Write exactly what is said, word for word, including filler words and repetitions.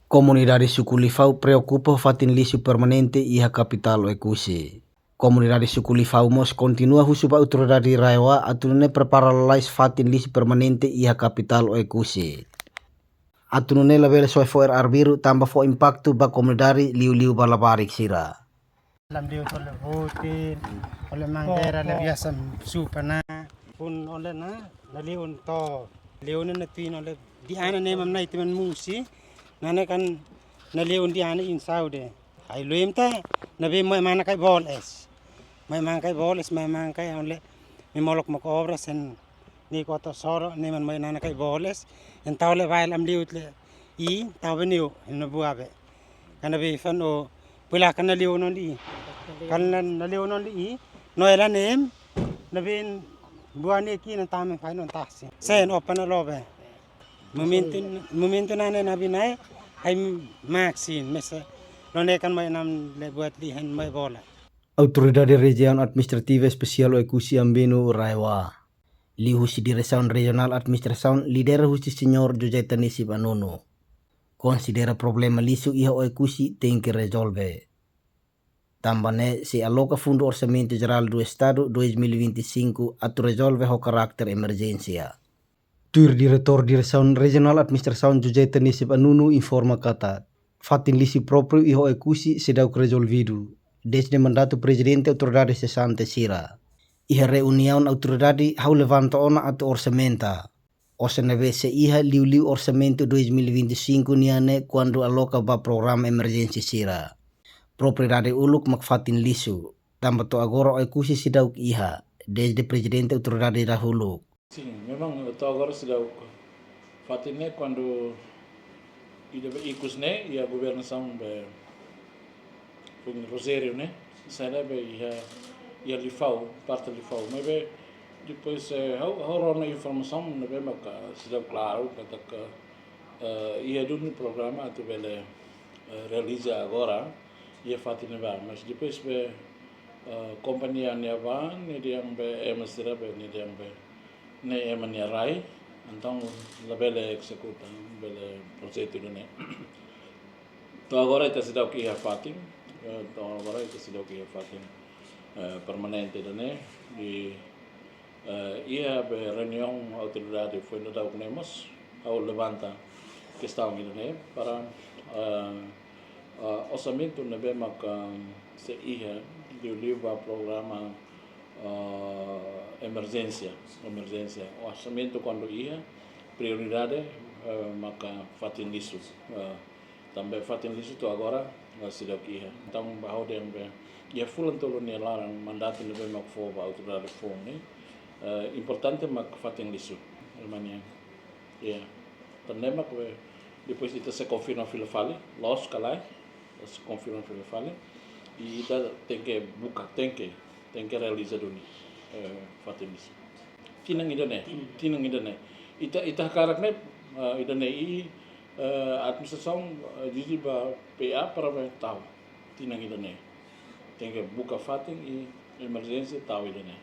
Komunidade suku Lifau preokupa ho fatin lixu permanente iha kapitál Oekusi. Komunidade suku Lifau mós kontinua husu ba autoridade RAEOA atu nune'e prepara lalais fatin lixu permanente iha kapitál Oekusi, atu nune'e labele soe fo'er arbiru tanba fó impaktu ba komunidade, liuliu ba labarik sira. Lam liu tole hotin, ole mangueira le biasa supa na. Pun ole na, na liu to. Liu na na tin ole di ana ne mam na itiman musi. Na ne kan na liu di ana insau de. Ai luim ta, na be mai mana kai bol es. Mai mana kai bol es, mai mana kai ole. Mi molok mak obra sen ni koto soro, ni man mai nana kai bol es. Entaun le vai lam liu le i, tau be niu, na bua be. Kana be fan o, pula kana liu non di. Kana na liu non di i, no ela nem, na bin bua ni ki na tame fai non taksi. Sen open lo be. Momentu, momentu na ne na binai, hai maksin, mesa, no ne kan mai nam le buat di hen mai bola. Autoridade Rejiaun Administrativa Espesiál Oekusi Ambenu, RAEOA, liuhusi Diresaun Rejionál Administrasaun lidera husi Señór José Tanisib Anunu, konsidera problema lixu iha Oekusi tenke rezolve. Tanba ne'e sei aloka Fundu Orsamentu Jerál do Estadu dois mil e vinte e cinco atu rezolve ho karáter emerjénsia. Tuir Diretór Diresaun Rejionál Administrasaun José Tanisib Anunu informa katak, fatin lixu própriu iha Oekusi seidauk rezolvidu dezde mandatu prezidente autoridade sesante sira. Iha reuniaun autoridade ha'u levanta ona atu orsamenta. Osan ne'ebé sei iha liuliu orsamentu dois mil e vinte e cinco nian ne'e kuandu aloka ba programa emerjénsia sira. Propriedade uluk mak fatin lixu. Tanba to'o agora Oekusi seidauk iha, dezde prezidente autoridade dahuluk. Sin, memang to'o agora seidauk. Fatin ne'e kuandu ida be ikus ne'e, iha governasaun be foin Rosériu ne'e, sai ne'ebé iha, iha Lifau, parte Lifau. Maibé depois, eh, ha'u, ha'u rona informasaun ne'ebé maka seidauk klaru, katak, eh, iha duni programa atu bele, eh, realiza agora, iha fatin ne'ebá. Mas depois be, eh, kompañia ne'ebá, ne'e dehan be, ema sira be, ne'e dehan be, ne'e ema nia rai, entaun labele ezekuta, bele projetu ida-ne'e. To'o agora ita seidauk iha fatin, eh, to'o agora ita seidauk iha fatin, eh, permanente ida-ne'e, i, eh, iha be reuniaun autoridade foin daudauk ne'e mós, ha'u levanta kestaun ida-ne'e para, eh, eh, orsamentu ne'ebé maka sei iha liuliu ba programa, eh, emerjénsia, emerjénsia. Orsamentu kuandu iha, prioridade, eh, maka fatin lixu. Eh, tanba fatin lixu to'o agora, eh, seidauk iha. Entaun ba ha'u dehan be, iha fulan tolu nia laran mandatu ne'ebé mak fó ba autoridade foun ne'e, eh, importante mak fatin lixu. Ema nia, ya. Tanba ne'e mak be, depois ita sei konfirma fila fali, loos ka lae, ita sei konfirma fila fali. I ita tenke buka, tenke, tenke realiza duni, eh, fatin lixu. Tinan ida-ne'e, tinan ida-ne'e. Ita, ita hakarak ne'e, eh, ida-ne'e i, eh, administrasaun, eh, ezije ba P A para be tau. Tinan ida-ne'e. Tenke buka fatin i emerjénsia tau ida-ne'e.